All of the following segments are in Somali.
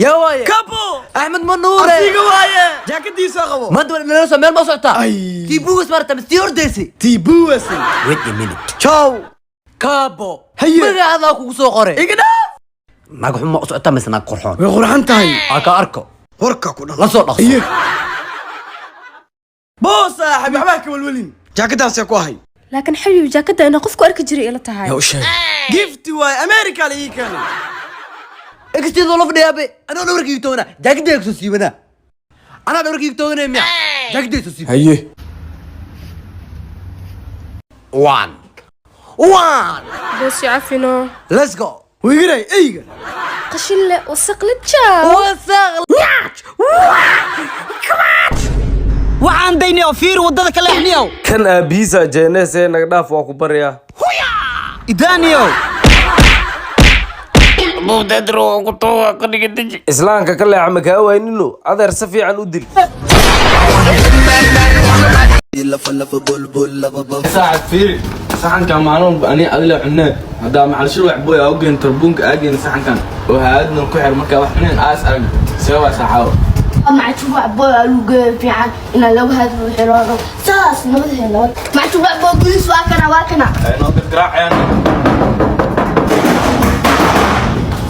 Yaa waaye? Kabo. Axmed Manuure. Asiga waaye, jaakadiisa qabo. Maanta waa nala soo meel ma socotaa? Ay. Tii buugas maarata mise tii ordaysay? Tiibuwasi. Wait a minute. Jow. Kaabo. Haye. Magacaadaa kugu soo qoray. Iga dhaaf. Naag xun ma u socotaa mise naag qurxoon? Way qurxan tahay. Aa ka arko. Warka ku dhan. La soo dhaqso. Iye. Boo saaxib, waxbaa ka welwelin, jaakadaasee ku ahay. Laakiin xabiib, jaakada inaa qofku arki jiray ila tahay. Yaa u sheegay? Gift waaye, America la ii keenay. Egsteedoo la fadhiyaa be, anoo dhawarkayga toogana jaakadayga kusoo siibanaa. Anaa dhawarkayga tooganaya miya? Jaakadayga soo siiba. Haye. One one. Boosi cafino. Let's go. Wigiray eyga. Qashin leh, wasaq la jaaw. Wasaq. Waxaan daynayo fiir, waddada ka leexniyow. Kan aabihiisa jeenees ee naga dhaaf, waa ku baryaa. Idaaniyow. Islaamka ka leexa, ma kaa waynino adeer, si fiican u dil. Saacad fiiri saxankan, maalin walba ani adila cunee. Haddaa macalshir wax boy aa u geen tarbuunka, aa geen saxankan oo haadna ku xir, markaa wax cuneen aas arag see waa saxaawo. Macjuuc boy alugeey fiican inaan lagu hadlo xiroodo saas nabad nabad. Macjuuc boy gudiis waa kana, waa kana. Noo gargaraacayaan.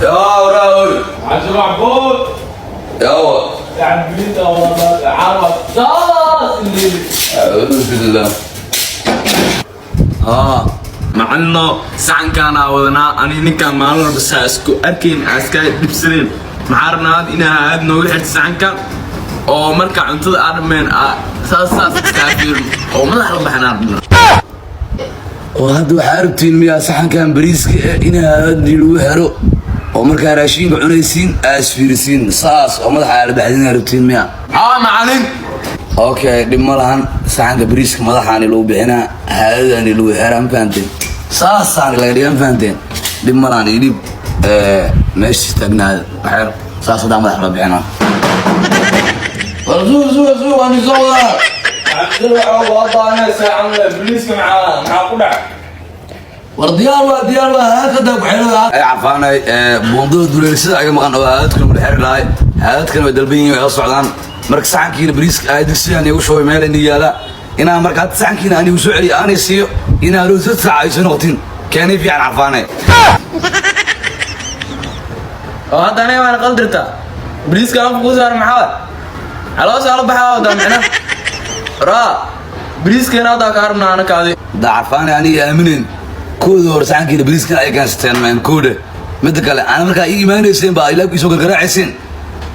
Yaa waraawey. Macalshir wax boy. Yaa. Yani caawa saas ilili. Acuudu billah. Haa. Macalino, saxankaanaa wadanaa ani ninkaan maalin walba saa isku arkayn, aa iska dhibsanayn. Maxaa rabnaa hadda inaa haad nooga xirta saxankan oo markaa cuntada aa dhameen aa saas saas iskaa fiirin oo madax la baxnaa rabnaa. Oo hadda waxaa rabtiin miyaa saxankan bariiska eh in haadii lagu xero oo markaa raashinka cunaysiin aas fiirisiin saas oo madaxa aala baxdin rabtiin miyaa? Haa macalin. Okay, dhib ma lahan. Saxanka bariiska madaxaani lagu bixinaa, haadadaani lagu xeraa, ma fahanteen? Saasaani laga dhigaa, ma fahanteen? Dhib ma lahan. Iyo dhib meesha taagnaada waxyar saas haddaa madax loo bixinaa. War suga, suga, suga, waan isoo wadaa. Bariiska maxaa ku dhac? War diyaar waa, diyaar waa, haad hadaa ku xeelada ay carfaanay buundada duleelsada aga maqan oo haadadkana wada xeri lahay, haadadkana way dalban yihiin, way la socdaan. Marka saxankiina bariiska ay digsigan igu shubay meel ini yaala inaa marka hadda saxankiina aan igu soo celiyo, aanay siiyo inaa roosad saaca ay soo noqotiin keenay fiican carfaanay. Oo hadda aniga waana qaldirtaa, bariiska aan kuu saar, maxaa caloosha la baxaa wadaa micna raa bariiskeena haddaa kaa rabnaa anaka adi. Haddaa carfaanay aniga aamineen kooda hore saxankiina bariiskan ay keensateen meen kooda. Midda kale, ana markaa ii imaanayseen baa ilaa isoo gargaraacayseen,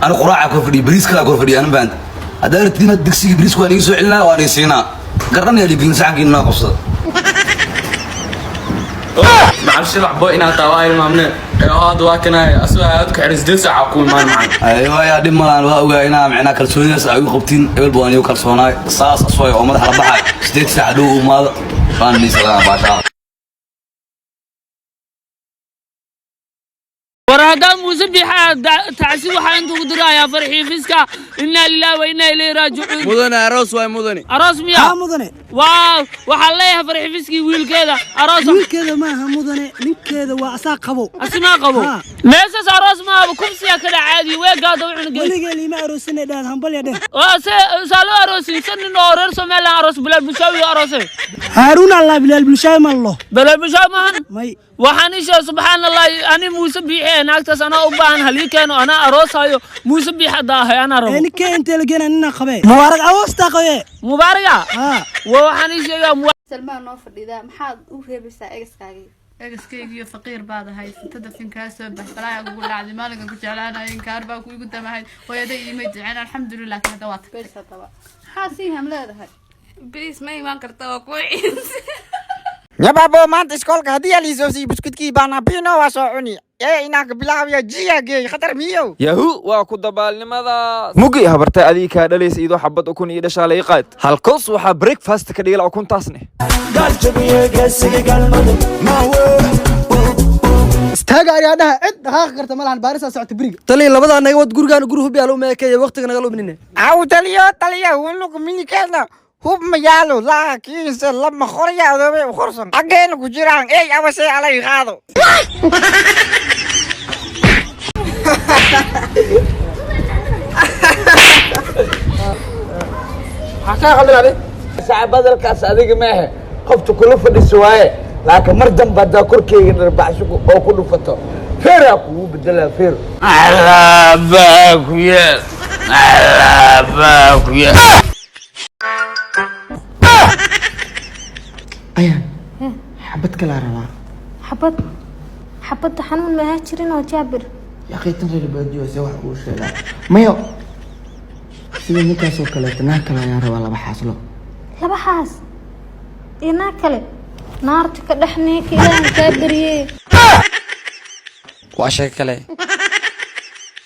ana quraaca kor fadhiya, bariis kalaa kor fadhiya, ana fahanti. Haddaa rabtiin hadda digsigii bariiska waan iga soo celinaa, waan ii siinaa garanaya dhibin saxankiina naa qabsada. Macalshir wax boy inaa taa waa ilmaamne ee oo hadda waa kanaya asagoo aad ku xiran 8 saaca ku imaan macalin. Aywa yaa, dhib malaan, waa ogaa inaa micnaa kalsoonidaas ay igu qabtiin, ebel baan igu kalsoonaay. Saas asooy oo madaxa la baxay 8 saac dhow u imaado baan dhiisadaa baashaa. War haddaa Muuse Biixa tacsi waxaa inta ugu dirayaa farxiifiska, innaa lillahi wa innaa ilayhi raajicuun. Mudane, aroos waay mudane. Aroos miya? Haa mudane. Waa waxaan leeyahay farxiifiskii wiilkeeda aroos. Wiilkeeda maaha mudane, ninkeeda waa, asaa qabo. Asimaa qabo? Haa. Meeshaas aroos maaba, kufsiyaa ka dhacaadiyo weegaada wuxuna geey. Weligee liima aroosinay dhaad, hambalya dheh. Waa se saa loo aroosin san nin oo reer Somaliland aroos Bilaal Bushaawi aroosay. Haaruun Allah, Bilaal Bulshaawi mallo. Bilaal Bushaawi maahan. May. Waxaan isha subxaan Allah, ani Muuse Biixe ee naagtaas anaa u baahan, halii keeno, anaa aroosayo. Muuse Biixe haddaa ahay anaa rabo. Ee ninkee intee la geenaa? Ninaa qabee, Mubaarag awoostaa qabee. Mubaaraga? Haa. Waa waxaan ii sheegaa. Salmaan noo fadhidaa, maxaad u reebaysaa egaskaagii? Egaskaygiyo faqiir baad ahay, funtada finkaa soo bax, balaayaa kugu dhacday, maalinkan ku jeclaanaya inkaar baa ku igu damahay, hooyaday iimay jeceen, alxamdulilah, laakiin hadda waa tagtay. Bes haddaba maxaa sii ham leedahay? Bariis ma imaan karta, waa kuwa ciis. Nyababo, maanta iskoolka haddii aa liisoo buskudkii baanabino waa soo cuni ee inaanka bilaabiya jiya geey khatar miyow. Yahu, waa ku dabaalnimada mugi habartay adii kaa dhalaysa idoo xabad ukun iyo dhashaa la ii qaad halkoos waxaa breakfast ka dhigala ukuntaasne. Istaaga ayaa dhaha, cid dhaqaaqi karta ma lahan, baarisaa socota beriga. Taliya, labadaa naga wad gurigaan, guri hubi aa loo meekeeya, waqtiga naga luminine. Aw taliyo, taliya, unug minikeena hub ma yaalo, laakiinse lama qorya adoobay u korsan xaggeena ku jiraan ey abasee alay qaado. Kaa qaldan Saaxiib, hadalkaas adiga maahe, qofta kula fadhiso waaye, laakiin mar dambe haddaa korkeyga dharbaxsho oo ku dhufato, feeraa kugu bedelaa feer. Alaabaa ku yeel, alaabaa ku yeel. Ayaan xabad kalaa rabaa. Xabad xabadda xanuun ma ahaan jirin oo Jaabir. Yaqiitan reer baadiyo se wax uu sheegaa mayo, sida ninkaasoo kaleeto naag kale ayaan rabaa, laba xaaslo. Laba xaas iyo naag kale, naarta ka dhex neeka, Ilaahan kaa bariyey. Waa sheeko kale.